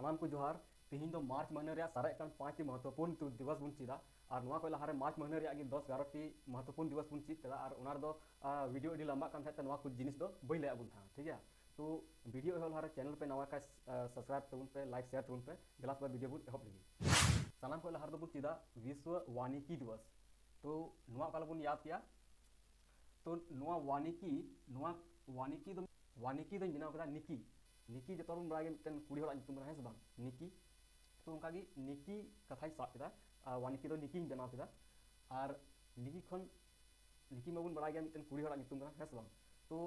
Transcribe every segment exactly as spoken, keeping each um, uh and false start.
ᱥᱟᱱᱟᱢ ᱠᱚ ᱡᱚᱦᱟᱨ᱾ ᱛᱮᱦᱮᱧ ᱫᱚ ᱢᱟᱨᱪ ᱢᱟᱹᱦᱱᱟᱹ ᱨᱮᱭᱟᱜ ᱥᱟᱨᱮᱡ ᱠᱟᱱ ᱯᱟᱸᱪ ᱴᱤ ᱢᱚᱦᱚᱛᱛᱚᱯᱩᱨᱱ ᱫᱤᱵᱚᱥ ᱵᱚᱱ ᱪᱮᱫᱟ᱾ ᱟᱨ ᱱᱚᱣᱟ ᱠᱷᱚᱱ ᱞᱟᱦᱟᱨᱮ ᱢᱟᱨᱪ ᱢᱟᱹᱦᱱᱟᱹ ᱨᱮᱭᱟᱜ ᱜᱮ ᱫᱚᱥ ᱮᱜᱟᱨᱚ ᱴᱤ ᱢᱚᱦᱚᱛᱛᱚᱯᱩᱨᱱ ᱫᱤᱵᱚᱥ ᱵᱚᱱ ᱪᱮᱫ ᱠᱮᱫᱟ᱾ ᱟᱨ ᱚᱱᱟ ᱨᱮᱫᱚ ᱵᱷᱤᱰᱤᱭᱳ ᱟᱹᱰᱤ ᱞᱟᱢᱵᱟᱜ ᱠᱟᱱ ᱛᱟᱦᱮᱸ ᱛᱮ ᱱᱚᱣᱟ ᱠᱚ ᱡᱤᱱᱤᱥ ᱫᱚ ᱵᱟᱹᱧ ᱞᱟᱹᱭᱟᱫ ᱵᱚᱱ ᱛᱟᱦᱮᱸᱱᱟ, ᱴᱷᱤᱠ ᱜᱮᱭᱟ? ᱛᱚ ᱵᱷᱤᱰᱤᱭᱳ ᱮᱦᱚᱵ ᱞᱟᱦᱟᱨᱮ ᱪᱮᱱᱮᱞ ᱯᱮ ᱱᱟᱣᱟ ᱠᱷᱟᱡ ᱥᱟᱵᱥᱠᱨᱟᱭᱤᱵ ᱛᱟᱵᱚᱱ ᱯᱮ, ᱞᱟᱭᱤᱠ ᱥᱮᱭᱟᱨ ᱛᱟᱵᱚᱱ ᱯᱮ᱾ ᱫᱮᱞᱟ ᱛᱚᱵᱮ ᱵᱷᱤᱰᱤᱭᱳ ᱵᱚᱱ ᱮᱦᱚᱵ ᱞᱮᱜᱮ᱾ ᱥᱟᱱᱟᱢ ᱠᱷᱚᱱ ᱞᱟᱦᱟ ᱨᱮᱫᱚ ᱵᱚᱱ ᱪᱮᱫᱟ ᱵᱤᱥᱣᱚ ᱣᱟᱱᱤᱠᱤ ᱫᱤᱵᱚᱥ᱾ ᱛᱚ ᱱᱚᱣᱟ ᱚᱠᱟ ᱞᱮᱠᱟ ᱵᱚᱱ ᱭᱟᱫ ᱠᱮᱭᱟ? ᱛᱚ ᱱᱚᱣᱟ ᱣᱟᱱᱤᱠᱤ, ᱱᱚᱣᱟ ᱣᱟᱱᱤᱠᱤ ᱫᱚ, ᱣᱟᱱᱤᱠᱤ ᱫᱚᱧ ᱵᱮᱱᱟᱣ ᱠᱮᱫᱟ ᱱᱤᱠᱤ᱾ ᱱᱤᱠᱤ ᱡᱚᱛᱚ ᱦᱚᱲ ᱵᱚᱱ ᱵᱟᱲᱟᱭ ᱜᱮᱭᱟ, ᱢᱤᱫᱴᱮᱱ ᱠᱩᱲᱤ ᱦᱚᱲᱟᱜ ᱧᱩᱛᱩᱢ ᱠᱟᱱᱟ, ᱦᱮᱸ ᱥᱮ ᱵᱟᱝ? ᱱᱤᱠᱤ᱾ ᱛᱚ ᱚᱱᱠᱟᱜᱮ ᱱᱤᱠᱤ ᱠᱟᱛᱷᱟᱧ ᱥᱟᱵ ᱠᱮᱫᱟ, ᱟᱨ ᱣᱟᱱᱤᱠᱤ ᱫᱚ ᱱᱤᱠᱤᱧ ᱵᱮᱱᱟᱣ ᱠᱮᱫᱟ᱾ ᱟᱨ ᱱᱤᱠᱤ ᱠᱷᱚᱱ, ᱱᱤᱠᱤ ᱢᱟᱵᱚᱱ ᱵᱟᱲᱟᱭ ᱜᱮᱭᱟ ᱢᱤᱫᱴᱮᱱ ᱠᱩᱲᱤ ᱦᱚᱲᱟᱜ ᱧᱩᱛᱩᱢ ᱠᱟᱱᱟ, ᱦᱮᱸ ᱥᱮ ᱵᱟᱝ? ᱛᱚ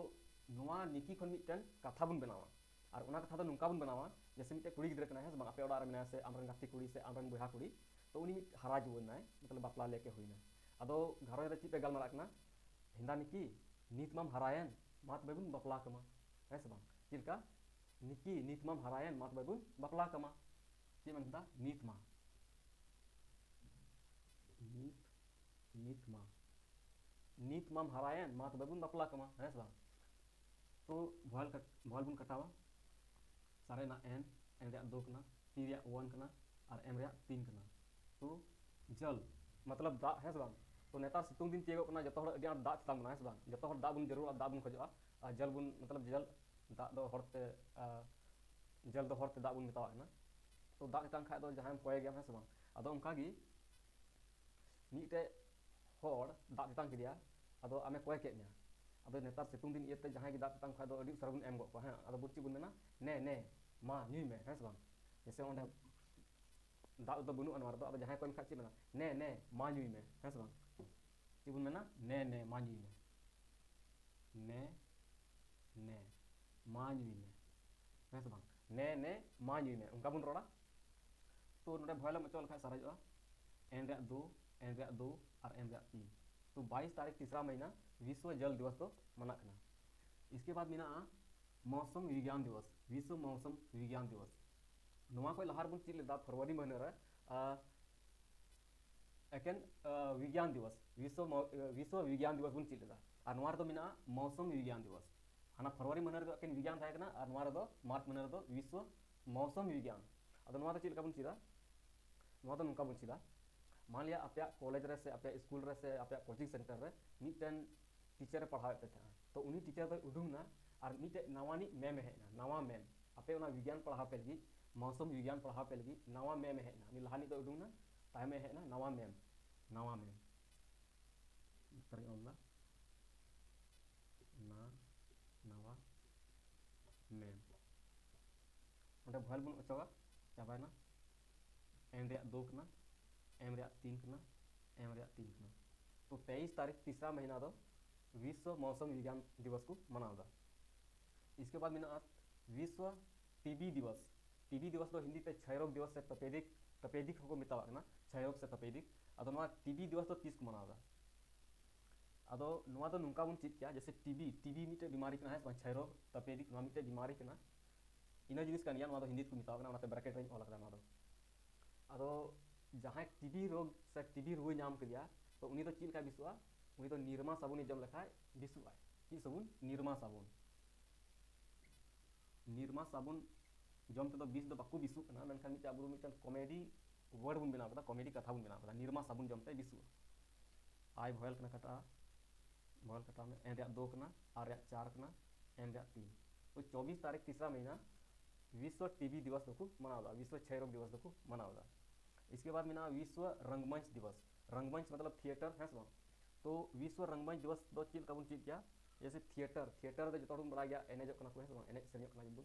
ᱱᱚᱣᱟ ᱱᱤᱠᱤ ᱠᱷᱚᱱ ᱢᱤᱫᱴᱮᱱ ᱠᱟᱛᱷᱟ ᱵᱚᱱ ᱵᱮᱱᱟᱣᱟ᱾ ᱟᱨ ᱚᱱᱟ ᱠᱟᱛᱷᱟ ᱫᱚ ᱱᱚᱝᱠᱟ ᱵᱚᱱ ᱵᱮᱱᱟᱣᱟ, ᱡᱮᱭᱥᱮ ᱢᱤᱫᱴᱮᱱ ᱠᱩᱲᱤ ᱜᱤᱫᱽᱨᱟᱹ ᱠᱟᱱᱟᱭ, ᱦᱮᱸ ᱥᱮ ᱵᱟᱝ? ᱟᱯᱮ ᱚᱲᱟᱜ ᱨᱮ ᱢᱮᱱᱟᱭᱟ, ᱥᱮ ᱟᱢᱨᱮᱱ ᱜᱟᱛᱮ ᱠᱩᱲᱤ, ᱥᱮ ᱟᱢᱨᱮᱱ ᱵᱚᱭᱦᱟ ᱠᱩᱲᱤ, ᱛᱚ ᱩᱱᱤ ᱢᱤᱫ ᱦᱟᱨᱟ ᱡᱩᱣᱟᱹᱱ ᱱᱟᱭ, ᱢᱚᱛᱞᱚᱵ ᱵᱟᱯᱞᱟ ᱞᱮᱠᱮ ᱦᱩᱭᱱᱟ᱾ ᱟᱫᱚ ᱜᱷᱟᱨᱚᱸᱡᱽ ᱨᱮ ᱪᱮᱫ ᱯᱮ ᱜᱟᱞᱢᱟᱨᱟᱜ ᱠᱟᱱᱟ? ᱦᱮᱸᱫᱟ ᱱᱤᱠᱤ, ᱱᱤᱛ ᱢᱟᱢ ᱦᱟᱨᱟᱭᱮᱱ, ᱢᱟ ᱛᱚᱵᱮ ᱵᱚᱱ ᱵᱟᱯᱞᱟ ᱠᱟᱢᱟ, ᱦᱮᱸ ᱥᱮ ᱵᱟᱝ? ᱪᱮᱫ ᱞᱮᱠᱟ? ᱱᱤᱠᱤ, ᱱᱤᱛ ᱢᱟᱢ ᱦᱟᱨᱟᱭᱮᱱ, ᱢᱟ ᱛᱚᱵᱮ ᱵᱚᱱ ᱵᱟᱯᱞᱟ ᱠᱟᱢᱟ᱾ ᱪᱮᱫ ᱢᱮᱱ ᱠᱮᱫᱟ? ᱱᱤᱛ ᱢᱟ, ᱱᱤᱛ, ᱱᱤᱛ ᱢᱟ, ᱱᱤᱛ ᱢᱟᱢ ᱦᱟᱨᱟᱭᱮᱱ, ᱢᱟ ᱛᱚᱵᱮ ᱵᱚᱱ ᱵᱟᱯᱞᱟ ᱠᱟᱢᱟ, ᱦᱮᱸ ᱥᱮ ᱵᱟᱝ? ᱛᱚ ᱵᱷᱚᱭᱮᱞ ᱠᱟᱴ-, ᱵᱷᱚᱭᱮᱞ ᱵᱚᱱ ᱠᱟᱴᱟᱣᱟ᱾ ᱥᱟᱨᱮᱡ ᱮᱱᱟ ᱮᱱ, ᱮᱱ ᱨᱮᱭᱟᱜ ᱫᱳ ᱠᱟᱱᱟ, ᱛᱤ ᱨᱮᱭᱟᱜ ᱚᱣᱟᱱ ᱠᱟᱱᱟ, ᱟᱨ ᱮᱢ ᱨᱮᱭᱟᱜ ᱛᱤᱱ ᱠᱟᱱᱟ᱾ ᱛᱚ ᱡᱚᱞ, ᱢᱚᱛᱞᱚᱵ ᱫᱟᱜ, ᱦᱮᱸ ᱥᱮ ᱵᱟᱝ? ᱛᱚ ᱱᱮᱛᱟᱨ ᱥᱤᱛᱩᱝ ᱫᱤᱱ ᱛᱤᱭᱳᱜᱚᱜ ᱠᱟᱱᱟ, ᱡᱚᱛᱚ ᱦᱚᱲ ᱟᱹᱰᱤ ᱟᱸᱴ ᱫᱟᱜ ᱛᱮᱛᱟᱝ ᱵᱚᱱᱟ, ᱦᱮᱸ ᱥᱮ ᱵᱟᱝ? ᱡᱚᱛᱚ ᱦᱚᱲ ᱫᱟᱜ ᱵᱚᱱ ᱡᱟᱹᱨᱩᱲᱟ, ᱫᱟᱜ ᱵᱚᱱ ᱠᱷᱚᱡᱚᱜᱼᱟ᱾ ᱟᱨ ᱡᱚᱞ ᱵᱚᱱ, ᱢᱚᱛᱞᱚᱵ ᱡᱚᱞ, ᱫᱟᱜ ᱫᱚ ᱦᱚᱲ ᱛᱮ, ᱟᱨ ᱡᱚᱞ ᱫᱚ ᱦᱚᱲ ᱛᱮ ᱫᱟᱜ ᱵᱚᱱ ᱢᱮᱛᱟᱣᱟᱜ ᱠᱟᱱᱟ᱾ ᱛᱚ ᱫᱟᱜ ᱛᱮᱛᱟᱝ ᱠᱷᱟᱡ ᱫᱚ ᱡᱟᱦᱟᱸᱭᱮᱢ ᱠᱚᱭᱮ ᱜᱮᱭᱟᱢ, ᱦᱮᱸ ᱥᱮ ᱵᱟᱝ? ᱟᱫᱚ ᱚᱱᱠᱟ ᱜᱮ ᱢᱤᱫᱴᱮᱡ ᱦᱚᱲ ᱫᱟᱜ ᱛᱮᱛᱟᱝ ᱠᱮᱫᱮᱭᱟ, ᱟᱫᱚ ᱟᱢᱮ ᱠᱚᱭ ᱠᱮᱫ ᱢᱮᱭᱟ᱾ ᱟᱫᱚ ᱱᱮᱛᱟᱨ ᱥᱤᱛᱩᱝ ᱫᱤᱱ ᱤᱭᱟᱹᱛᱮ ᱡᱟᱦᱟᱸᱭ ᱜᱮ ᱫᱟᱜ ᱛᱮᱛᱟᱝ ᱠᱷᱟᱡ ᱫᱚ ᱟᱹᱰᱤ ᱩᱥᱟᱹᱨᱟ ᱵᱚᱱ ᱮᱢ ᱜᱚᱫ ᱠᱚᱣᱟ, ᱦᱮᱸ? ᱟᱫᱚ ᱵᱚᱱ ᱪᱮᱫ ᱵᱚᱱ ᱢᱮᱱᱟ? ᱱᱮ, ᱱᱮ, ᱢᱟ ᱧᱩᱭ ᱢᱮ, ᱦᱮᱸ ᱥᱮ ᱵᱟᱝ? ᱡᱮᱭᱥᱮ ᱚᱸᱰᱮ ᱫᱟᱜ ᱫᱚ ᱵᱟᱹᱱᱩᱜᱼᱟ ᱱᱚᱣᱟ ᱨᱮᱫᱚ, ᱟᱫᱚ ᱡᱟᱦᱟᱸᱭ ᱠᱚᱭ ᱢᱮ ᱠᱷᱟᱡ ᱪᱮᱫ ᱢᱮᱱᱟ? ᱱᱮ, ᱱᱮ, ᱢᱟ ᱧᱩᱭ ᱢᱮ, ᱦᱮᱸ ᱥᱮ ᱵᱟᱝ? ᱪᱮᱫ ᱵᱚᱱ ᱢᱮᱱᱟ? ᱱᱮ, ᱱᱮ, ᱢᱟ ᱧᱩᱭ ᱢᱮ᱾ ᱱᱮ, ᱱᱮ, ᱢᱟ ᱧᱩᱭ ᱢᱮ, ᱦᱮᱸ ᱥᱮ ᱵᱟᱝ? ᱱᱮ, ᱱᱮ, ᱢᱟ ᱧᱩᱭ ᱢᱮ, ᱚᱱᱠᱟ ᱵᱚᱱ ᱨᱚᱲᱟ᱾ ᱛᱚ ᱱᱚᱰᱮ ᱵᱷᱚᱭᱮᱞ ᱮᱢ ᱚᱪᱚᱜ ᱞᱮᱠᱷᱟᱡ ᱥᱟᱨᱮᱡᱚᱜᱼᱟ ᱮᱱ ᱨᱮᱭᱟᱜ ᱫᱳ, ᱮᱱ ᱨᱮᱭᱟᱜ ᱫᱳ, ᱟᱨ ᱮᱢ ᱨᱮᱭᱟᱜ ᱛᱤᱱ᱾ ᱛᱚ ᱵᱟᱭᱤᱥ ᱛᱟᱹᱨᱤᱠᱷ ᱛᱤᱥᱨᱟ ᱢᱟᱹᱦᱤᱱᱟ ᱵᱤᱥᱣᱚ ᱡᱚᱞ ᱫᱤᱵᱚᱥ ᱫᱚ ᱢᱟᱱᱟᱜ ᱠᱟᱱᱟ᱾ ᱤᱥᱠᱮ ᱵᱟᱫ ᱢᱮᱱᱟᱜᱼᱟ ᱢᱚᱣᱥᱚᱢ ᱵᱤᱜᱽᱭᱟᱱ ᱫᱤᱵᱚᱥ, ᱵᱤᱥᱣᱚ ᱢᱚᱣᱥᱚᱢ ᱵᱤᱜᱽᱭᱟᱱ ᱫᱤᱵᱚᱥ᱾ ᱱᱚᱣᱟ ᱠᱷᱚᱱ ᱞᱟᱦᱟ ᱨᱮᱵᱚᱱ ᱪᱮᱫ ᱞᱮᱫᱟ ᱯᱷᱮᱵᱽᱨᱩᱣᱟᱨᱤ ᱢᱟᱹᱦᱱᱟᱹ ᱨᱮ, ᱟᱨ ᱮᱠᱮᱱ, ᱟᱸ, ᱵᱤᱜᱽᱭᱟᱱ ᱫᱤᱵᱚᱥ, ᱵᱤᱥᱣᱚ ᱢᱚ-, ᱟᱸ, ᱵᱤᱥᱣᱚ ᱵᱤᱜᱽᱭᱟᱱ ᱫᱤᱵᱚᱥ ᱵᱚᱱ ᱪᱮᱫ ᱞᱮᱫᱟ᱾ ᱟᱨ ᱱᱚᱣᱟ ᱨᱮᱫᱚ ᱢᱮᱱᱟᱜᱼᱟ ᱢᱚᱣᱥᱚᱢ ᱵᱤᱜᱽᱭᱟᱱ ᱫᱤᱵᱚᱥ᱾ ᱦᱟᱱᱟ ᱯᱷᱮᱵᱽᱨᱩᱣᱟᱨᱤ ᱢᱟᱹᱦᱱᱟᱹ ᱨᱮᱫᱚ ᱮᱠᱮᱱ ᱵᱤᱜᱽᱭᱟᱱ ᱛᱟᱦᱮᱸ ᱠᱟᱱᱟ, ᱟᱨ ᱱᱚᱣᱟ ᱨᱮᱫᱚ ᱢᱟᱨᱪ ᱢᱟᱹᱦᱱᱟᱹ ᱨᱮᱫᱚ ᱵᱤᱥᱣᱚ ᱢᱚᱣᱥᱚᱢ ᱵᱤᱜᱽᱭᱟᱱ, ᱟᱫᱚ ᱱᱚᱣᱟ ᱫᱚ ᱪᱮᱫ ᱞᱮᱠᱟ ᱵᱚᱱ ᱪᱮᱫᱟ? ᱱᱚᱣᱟ ᱫᱚ ᱱᱚᱝᱠᱟ ᱵᱚᱱ ᱪᱮᱫᱟ, ᱢᱟᱱ ᱞᱤᱭᱟ ᱟᱯᱮᱭᱟᱜ ᱠᱚᱞᱮᱡᱽ ᱨᱮ ᱥᱮ ᱟᱯᱮᱭᱟᱜ ᱥᱠᱩᱞ ᱨᱮ ᱥᱮ ᱟᱯᱮᱭᱟᱜ ᱠᱳᱪᱤᱝ ᱥᱮᱱᱴᱟᱨ ᱨᱮ ᱢᱤᱫᱴᱮᱱ ᱴᱤᱪᱟᱨᱮ ᱯᱟᱲᱦᱟᱣᱮᱫ ᱯᱮ ᱛᱟᱦᱮᱸᱜᱼᱟ, ᱛᱚ ᱩᱱᱤ ᱴᱤᱪᱟᱨ ᱫᱚᱭ ᱩᱰᱩᱝ ᱱᱟ, ᱟᱨ ᱢᱤᱫᱴᱮᱡ ᱱᱟᱣᱟᱱᱤᱡ ᱢᱮᱢ ᱮ ᱦᱮᱡ ᱮᱱᱟ, ᱱᱟᱣᱟ ᱢᱮᱢ, ᱟᱯᱮ ᱚᱱᱟ ᱵᱤᱜᱽᱜᱟᱱ ᱯᱟᱲᱦᱟᱣ ᱯᱮ ᱞᱟᱹᱜᱤᱫ, ᱢᱚᱣᱥᱚᱢ ᱵᱤᱜᱽᱜᱟᱱ ᱯᱟᱲᱦᱟᱣ ᱯᱮ ᱞᱟᱹᱜᱤᱫ ᱱᱟᱣᱟ ᱢᱮᱢ ᱮ ᱦᱮᱡ ᱮᱱᱟ᱾ ᱩᱱᱤ ᱞᱟᱦᱟᱱᱤᱡ ᱫᱚ ᱩᱰᱩᱝ ᱱᱟ, ᱛᱟᱭᱚᱢᱮ ᱦᱮᱡ ᱮᱱᱟ ᱱᱟᱣᱟ ᱢᱮᱢ, ᱱᱟᱣᱟ ᱢᱮᱢ᱾ ᱞᱟᱛᱟᱨᱤᱧ ᱚᱞ ᱫᱟ, ᱱᱟ, ᱱᱟᱣᱟ ᱢᱮᱢ᱾ ᱚᱸᱰᱮ ᱵᱷᱚᱭᱮᱞ ᱵᱟᱹᱱᱩᱜ ᱚᱪᱚᱜᱟ, ᱪᱟᱵᱟᱭᱮᱱᱟ᱾ ᱮᱱ ᱨᱮᱭᱟᱜ ᱫᱳ ᱠᱟᱱᱟ, ᱮᱢ ᱨᱮᱭᱟᱜ ᱛᱤᱱ ᱠᱟᱱᱟ, ᱮᱢ ᱨᱮᱭᱟᱜ ᱛᱤᱱ ᱠᱟᱱᱟ᱾ ᱛᱚ ᱛᱮᱭᱤᱥ ᱛᱟᱹᱨᱤᱠᱷ ᱛᱤᱥᱨᱟ ᱢᱟᱹᱦᱤᱱᱟ ᱫᱚ ᱵᱤᱥᱥᱚ ᱢᱚᱣᱥᱚᱢ ᱵᱤᱜᱽᱜᱟᱱ ᱫᱤᱵᱚᱥ ᱠᱚ ᱢᱟᱱᱟᱣ ᱮᱫᱟ᱾ ᱤᱥᱠᱮ ᱵᱟᱫ ᱢᱮᱱᱟᱜᱼᱟ ᱵᱤᱥᱥᱚ ᱴᱤᱵᱤ ᱫᱤᱵᱚᱥ᱾ ᱴᱤᱵᱤ ᱫᱤᱵᱚᱥ ᱫᱚ ᱦᱤᱱᱫᱤ ᱛᱮ ᱪᱷᱚᱭ ᱨᱳᱜᱽ ᱫᱤᱵᱚᱥ ᱥᱮ ᱛᱚᱯᱮᱫᱤᱠ, ᱛᱚᱯᱮᱫᱤᱠ ᱦᱚᱸᱠᱚ ᱢᱮᱛᱟᱣᱟᱜ ᱠᱟᱱᱟ, ᱪᱷᱚᱭ ᱨᱳᱜᱽ ᱥᱮ ᱛᱚᱯᱮᱫᱤᱠ᱾ ᱟᱫᱚ ᱱᱚᱣᱟ ᱴᱤᱵᱤ ᱫᱤᱵᱚᱥ ᱫᱚ ᱛᱤᱥ ᱠᱚ ᱢᱟᱱᱟᱣ ᱮᱫᱟ? ᱟᱫᱚ ᱱᱚᱣᱟ ᱫᱚ ᱱᱚᱝᱠᱟ ᱵᱚᱱ ᱪᱮᱫ ᱠᱮᱭᱟ, ᱡᱮᱭᱥᱮ ᱴᱤᱵᱤ, ᱴᱤᱵᱤ ᱢᱤᱫᱴᱮᱡ ᱵᱤᱢᱟᱨᱤ ᱠᱟᱱᱟ, ᱦᱮᱸ ᱥᱮ ᱵᱟᱝ? ᱪᱷᱚᱭ ᱨᱳᱜᱽ, ᱛᱚᱯᱮᱫᱤᱠ, ᱱᱚᱣᱟ ᱢᱤᱫᱴᱮᱡ ᱵᱤᱢᱟᱨᱤ ᱠᱟᱱᱟ, ᱤᱱᱟᱹ ᱡᱤᱱᱤᱥ ᱠᱟᱱ ᱜᱮᱭᱟ, ᱱᱚᱣᱟ ᱫᱚ ᱦᱤᱱᱫᱤ ᱛᱮᱠᱚ ᱢᱮᱛᱟᱣᱟᱜ ᱠᱟᱱᱟ, ᱚᱱᱟᱛᱮ ᱵᱨᱮᱠᱮᱴ ᱨᱮᱧ ᱚᱞ ᱟᱠᱟᱫᱟ ᱱᱚᱣᱟ ᱫᱚ᱾ ᱟᱫᱚ ᱡᱟᱦᱟᱸᱭ ᱴᱤᱵᱤ ᱨᱳᱜᱽ ᱥᱮ ᱴᱤᱵᱤ ᱨᱩᱣᱟᱹ ᱧᱟᱢ ᱠᱮᱫᱮᱭᱟ, ᱛᱚ ᱩᱱᱤ ᱫᱚ ᱪᱮᱫ ᱞᱮᱠᱟᱭ ᱵᱮᱥᱚᱜᱼᱟ? ᱩᱱᱤ ᱫᱚ ᱱᱤᱨᱢᱟ ᱥᱟᱵᱚᱱᱮ ᱡᱚᱢ ᱞᱮᱠᱷᱟᱡ ᱵᱮᱥᱚᱜᱼᱟᱭ᱾ ᱪᱮᱫ ᱥᱟᱵᱚᱱ? ᱱᱤᱨᱢᱟ ᱥᱟᱵᱚᱱ᱾ ᱱᱤᱨᱢᱟ ᱥᱟᱵᱚᱱ ᱡᱚᱢ ᱛᱮᱫᱚ ᱵᱤᱥ ᱫᱚ ᱵᱟᱠᱚ ᱵᱮᱥᱚᱜ ᱠᱟᱱᱟ, ᱢᱮᱱᱠᱷᱟᱱ ᱢᱤᱫᱴᱮᱱ ᱟᱵᱚ ᱢᱤᱫᱴᱮᱱ ᱠᱚᱢᱮᱰᱤ ᱣᱟᱨᱰ ᱵᱚᱱ ᱵᱮᱱᱟᱣ ᱠᱮᱫᱟ, ᱠᱚᱢᱮᱰᱤ ᱠᱟᱛᱷᱟ ᱵᱚᱱ ᱵᱮᱱᱟᱣ ᱠᱮᱫᱟ, ᱱᱤᱨᱢᱟ ᱥᱟᱵᱚᱱ ᱡᱚᱢ ᱛᱮ ᱵᱮᱥᱚᱜᱼᱟ᱾ ᱟᱭ ᱵᱷᱚᱭᱮᱞ ᱠᱟᱱᱟ, ᱠᱟᱴᱟᱜᱼᱟ, ᱵᱷᱚᱭᱮᱞ ᱠᱟᱴᱟᱣ ᱢᱮ, ᱮᱱ ᱨᱮᱭᱟᱜ ᱫᱳ ᱠᱟᱱᱟ, ᱟᱨ ᱨᱮᱭᱟᱜ ᱪᱟᱨ ᱠᱟᱱᱟ, ᱮᱢ ᱨᱮᱭᱟᱜ ᱛᱤᱱ᱾ ᱛᱚ ᱪᱚᱵᱵᱤᱥ ᱛᱟᱹᱨᱤᱠᱷ ᱛᱤᱥᱨᱟ ᱢᱟᱹᱦᱤᱱᱟ ᱵᱤᱥᱥᱚ ᱴᱤᱵᱤ ᱫᱤᱵᱚᱥ ᱫᱚᱠᱚ ᱢᱟᱱᱟᱣ ᱮᱫᱟ, ᱵᱤᱥᱥᱚ ᱪᱷᱚᱭ ᱨᱳᱜᱽ ᱫᱤᱵᱚᱥ ᱫᱚᱠᱚ ᱢᱟᱱᱟᱣ ᱮᱫᱟ᱾ ᱤᱥᱠᱮ ᱵᱟᱫ ᱢᱮᱱᱟᱜᱼᱟ ᱵᱤᱥᱥᱚ ᱨᱚᱝᱜᱚᱢᱚᱧᱪ ᱫᱤᱵᱚᱥ᱾ ᱨᱚᱝᱜᱚᱢᱚᱧᱪ ᱢᱚᱛᱞᱚᱵ ᱛᱷᱤᱭᱮᱴᱟᱨ, ᱦᱮᱸ ᱥᱮ ᱵᱟᱝ? ᱛᱚ ᱵᱤᱥᱥᱚ ᱨᱚᱝᱜᱚᱢᱚᱧᱪ ᱫᱤᱵᱚᱥ ᱫᱚ ᱪᱮᱫ ᱞᱮᱠᱟ ᱵᱚᱱ ᱪᱮᱫ ᱠᱮᱭᱟ? ᱡᱮᱭᱥᱮ ᱛᱷᱤᱭᱮᱴᱟᱨ, ᱛᱷᱤᱭᱮᱴᱟᱨ ᱨᱮ ᱡᱚᱛᱚ ᱦᱚᱲ ᱵᱚᱱ ᱵᱟᱲᱟᱭ ᱜᱮᱭᱟ, ᱮᱱᱮᱡᱚᱜ ᱠᱟᱱᱟ ᱠᱚ, ᱦᱮᱸ ᱥᱮ ᱵᱟᱝ? ᱮᱱᱮᱡ ᱥᱮᱨᱮᱧᱚᱜ ᱠᱟᱱᱟ ᱠᱚ᱾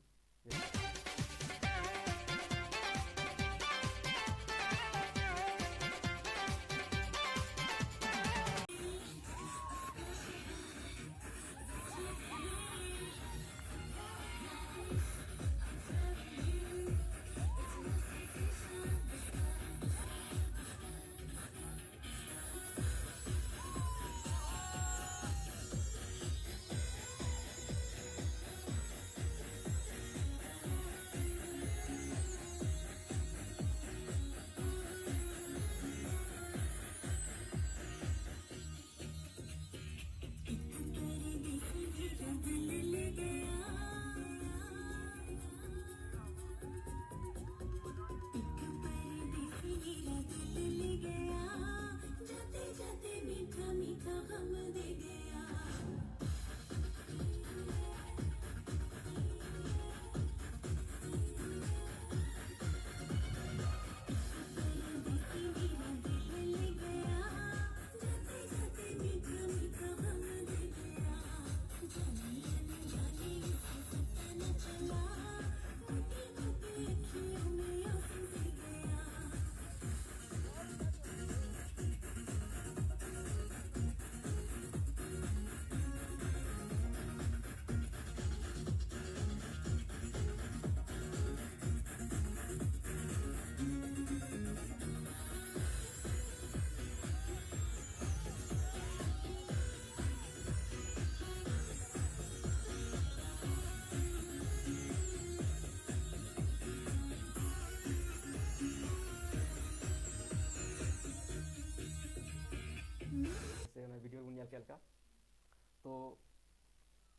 ᱛᱚ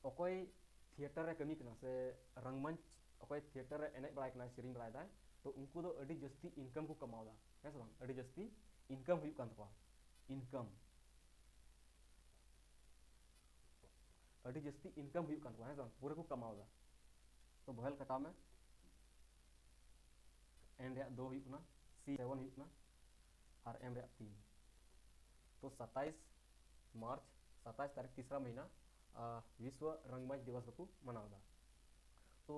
ᱚᱠᱚᱭ ᱛᱷᱤᱭᱮᱴᱟᱨ ᱨᱮ ᱠᱟᱹᱢᱤ ᱠᱟᱱᱟ ᱥᱮ ᱨᱚᱝᱢᱚᱧᱪ, ᱚᱠᱚᱭ ᱛᱷᱤᱭᱮᱴᱟᱨ ᱨᱮ ᱮᱱᱮᱡ ᱵᱟᱲᱟᱭ ᱠᱟᱱᱟᱭ, ᱥᱮᱨᱮᱧ ᱵᱟᱲᱟᱭ ᱫᱟᱭ, ᱛᱚ ᱩᱱᱠᱩ ᱫᱚ ᱟᱹᱰᱤ ᱡᱟᱹᱥᱛᱤ ᱤᱱᱠᱟᱢ ᱠᱚ ᱠᱟᱢᱟᱣ ᱮᱫᱟ, ᱦᱮᱸ ᱥᱮ ᱵᱟᱝ? ᱟᱹᱰᱤ ᱡᱟᱹᱥᱛᱤ ᱤᱱᱠᱟᱢ ᱦᱩᱭᱩᱜ ᱠᱟᱱ ᱛᱟᱠᱚᱣᱟ, ᱤᱱᱠᱟᱢ, ᱟᱹᱰᱤ ᱡᱟᱹᱥᱛᱤ ᱤᱱᱠᱟᱢ ᱦᱩᱭᱩᱜ ᱠᱟᱱ ᱛᱟᱠᱚᱣᱟ, ᱦᱮᱸ ᱥᱮ ᱵᱟᱝ? ᱯᱩᱨᱟᱹ ᱠᱚ ᱠᱟᱢᱟᱣ ᱮᱫᱟ᱾ ᱛᱚ ᱵᱚᱦᱮᱞ ᱠᱟᱴᱟᱣ ᱢᱮ, ᱮᱱ ᱨᱮᱭᱟᱜ ᱫᱚ ᱦᱩᱭᱩᱜ ᱠᱟᱱᱟ, ᱥᱤ ᱥᱮᱵᱷᱮᱱ ᱦᱩᱭᱩᱜ ᱠᱟᱱᱟ, ᱟᱨ ᱮᱢ ᱨᱮᱭᱟᱜ ᱛᱤᱱ᱾ ᱛᱚ ᱥᱟᱛᱟᱭᱤᱥ ᱢᱟᱨᱪ, ᱥᱟᱛᱟᱭᱤᱥ ᱛᱟᱹᱨᱤᱠᱷ, ᱛᱤᱥᱨᱟ ᱢᱟᱹᱦᱤᱱᱟ, ᱟᱨ ᱵᱤᱥᱣᱚ ᱨᱚᱝᱢᱚᱧᱪ ᱫᱤᱵᱚᱥ ᱫᱚᱠᱚ ᱢᱟᱱᱟᱣ ᱮᱫᱟ᱾ ᱛᱚ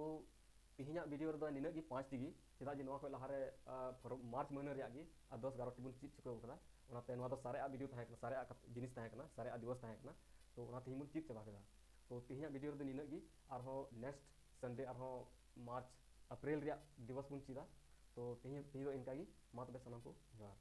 ᱛᱮᱦᱮᱧᱟᱜ ᱵᱷᱤᱰᱤᱭᱳ ᱨᱮᱫᱚ ᱱᱤᱱᱟᱹᱜ ᱜᱮ, ᱯᱟᱸᱪ ᱴᱤ ᱜᱮ, ᱪᱮᱫᱟᱜ ᱡᱮ ᱱᱚᱣᱟ ᱠᱷᱚᱱ ᱞᱟᱦᱟᱨᱮ, ᱟᱨ, ᱯᱷᱚᱨ-, ᱢᱟᱨᱪ ᱢᱟᱹᱦᱱᱟᱹ ᱨᱮᱭᱟᱜ ᱜᱮ ᱟᱨ ᱫᱚᱥ ᱮᱜᱟᱨᱚ ᱴᱤ ᱵᱚᱱ ᱪᱮᱫ ᱪᱩᱠᱟᱹᱣ ᱠᱟᱫᱟ᱾ ᱚᱱᱟᱛᱮ ᱱᱚᱣᱟ ᱫᱚ ᱥᱟᱨᱮᱡ ᱟᱜ ᱵᱷᱤᱰᱤᱭᱳ ᱛᱟᱦᱮᱸ ᱠᱟᱱᱟ, ᱥᱟᱨᱮᱡ ᱟᱜ ᱠᱟᱛ-, ᱡᱤᱱᱤᱥ ᱛᱟᱦᱮᱸ ᱠᱟᱱᱟ, ᱥᱟᱨᱮᱡ ᱟᱜ ᱫᱤᱵᱚᱥ ᱛᱟᱦᱮᱸ ᱠᱟᱱᱟ᱾ ᱛᱚ ᱚᱱᱟ ᱛᱮᱦᱮᱧ ᱵᱚᱱ ᱪᱮᱫ ᱪᱟᱵᱟ ᱠᱮᱫᱟ᱾ ᱛᱚ ᱛᱮᱦᱮᱧᱟᱜ ᱵᱷᱤᱰᱤᱭᱳ ᱨᱮᱫᱚ ᱱᱤᱱᱟᱹᱜ ᱜᱮ, ᱟᱨᱦᱚᱸ ᱱᱮᱠᱥᱴ ᱥᱟᱱᱰᱮ ᱟᱨᱦᱚᱸ ᱢᱟᱨᱪ, ᱮᱯᱨᱤᱞ ᱨᱮᱭᱟᱜ ᱫᱤᱵᱚᱥ ᱵᱚᱱ ᱪᱮᱫᱟ᱾ ᱛᱚ ᱛᱮᱦᱮᱧ, ᱛᱮᱦᱮᱧ ᱫᱚ ᱤᱱᱠᱟ ᱜᱮ, ᱢᱟ ᱛᱚᱵᱮ ᱥᱟᱱᱟᱢ ᱠᱚ ᱡᱚᱦᱟᱨ᱾